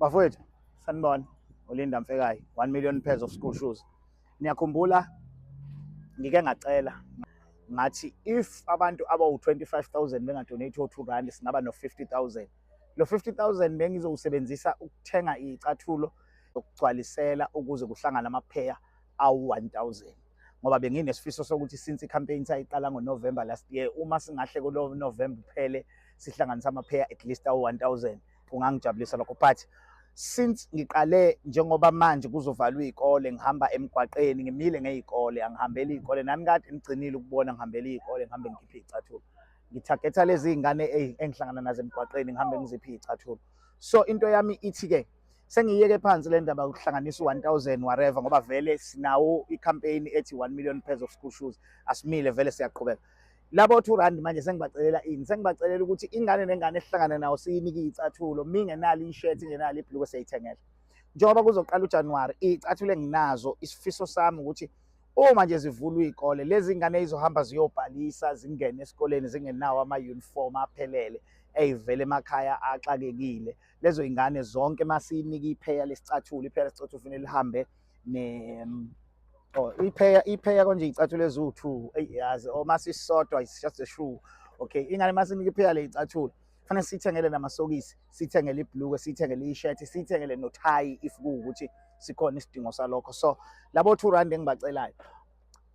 Bafowethu, sanibona. ULinda Mfekayi, 1 million pairs of school shoes. Niyakhumbula ngike ngacela ngathi if abantu abawu-25,000 bengadonate o-R2, singaba no-50,000. Lo 50,000 bengizowusebenzisa ukuthenga iy'cathulo ukugcwalisela ukuze kuhlangane amapheya awu-1000, ngoba benginesifiso sokuthi since i-campaign sayiqala ngo-November last year, uma singahle kulo November uphele sihlanganise amapheya at least awu-1000, kungangijabulisa lokho. But since ngiqale, njengoba manje kuzovalwa iy'kole, ngihamba emgwaqeni, ngimile ngey'kole, angihambeli iy'kole nani, kade ngigcinile ukubona ngihambela iy'kole, ngihambe ngikhiphe iy'cathulo, ngitargetha lezi iy'ngane engihlangana nazo emgwaqeni, ngihambe ngiziphe iy'cathulo. So into yami ithi-ke sengiyiyeke phansi le ndaba yokuhlanganisa u-1000 whatever, ngoba vele sinawo i-campaign ethi 1 million pairs of school shoes, asimile vele, siyaqhubeka. Labo R2 manje sengibacelela ini? Sengibacelela ukuthi ingane nengane esihlangana nawo siyinike iy'cathulo, mingenalo ishirt, ingenalo ibhulukwe, siyayithengela. Njengoba kuzoqala uJanuwari, iy'cathulo enginazo, isifiso sami ukuthi uma nje zivulwa iy'kole, lezi ngane ey'zohamba ziyobhalisa zingene esikoleni zingenawo ama-uniform aphelele, ey'vela emakhaya axakekile, lezo y'ngane zonke masiyinike ipheya lesicathulo. Ipheya lesicathulo kufanele lihambe ne, oh, ipheya konje iy'cathulo eziwu-two, eyi yazi, or masisodwa, it's just a shoe, okay. Ingane masinike ipheya ley'cathulo, kufanele siyithengele namasokisi, siyithengele ibhulukwe, siyithengele ishirt, siyithengele nothayi if kuwukuthi sikhona isidingo salokho. So labo R2 engibacelayo,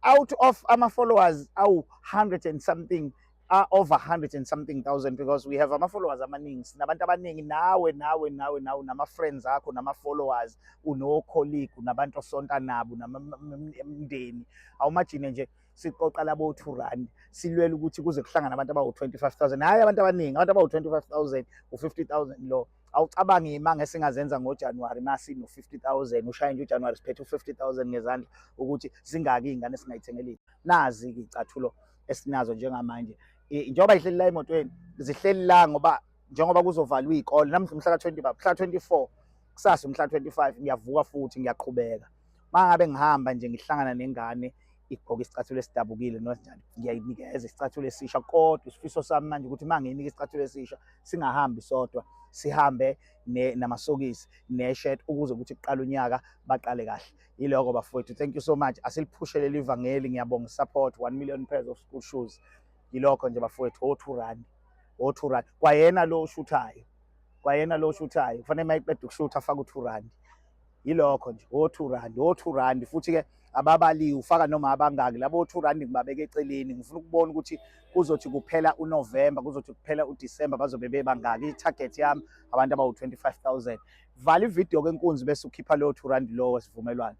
out of ama-followers awu-hundred and something, are over hundred and something thousand, because we have ama-followers amaningi, sinabantu abaningi. Nawe, nawe, nawe, nawe nama-friends akho, nama-followers, uno-colleague, unabantu osonta nabo, namndeni. Awumajine nje siqoqa labo R2, silwele ukuthi kuze kuhlangane abantu abawu-25,000, hhayi abantu abaningi, abantu abawu-25,000, u-50,000 lo. Awucabangi imanga esingazenza ngoJanuwari masino 50,000? Ushaye nje uJanuwari siphethe u-50,000 ngezandla, ukuthi zingaki iy'ngane esingayithengelile. Nazi-ke iy'cathulo esinazo njengamanje. Njengoba yihleli la emotweni, zihleli la ngoba njengoba kuzovalwa iy'kole namuhla, umhla ka-20, mhla 24, kusasa umhla 25, ngiyavuka futhi ngiyaqhubeka. Uma ngabe ngihamba nje ngihlangana nengane igqoke isicathulo esidabukile nosinjani, ngiyayinikeza isicathulo esisha. Kodwa isifiso sami manje ukuthi uma ngiyinika isicathulo esisha, singahambi sodwa, sihambe namasokisi ne-shirt, ukuze ukuthi kuqala unyaka baqale kahle. Yiloko bafowethu, thank you so much. Asiliphushele leli ivangeli. Ngiyabonga support, 1 million pairs of school shoes. Yilokho nje bafowethu, o-R2, o-R2. Kwayena lo oshuthayo, kwayena lo oshuthayo kufanele uma eqeda ukushutha afake u-R2. Yilokho nje, o-R2, o-R2. Futhi-ke ababaliwe, ufaka noma abangaki labo R2, ngibabeka eceleni. Ngifuna ukubona ukuthi kuzothi kuphela uNovember, kuzothi kuphela uDisemba, bazobe bebangaki. I-target yami abantu abawu-25,000. Vala ividiyo ke nkunzi, bese ukhipha lowo R2 lowo wesivumelwano.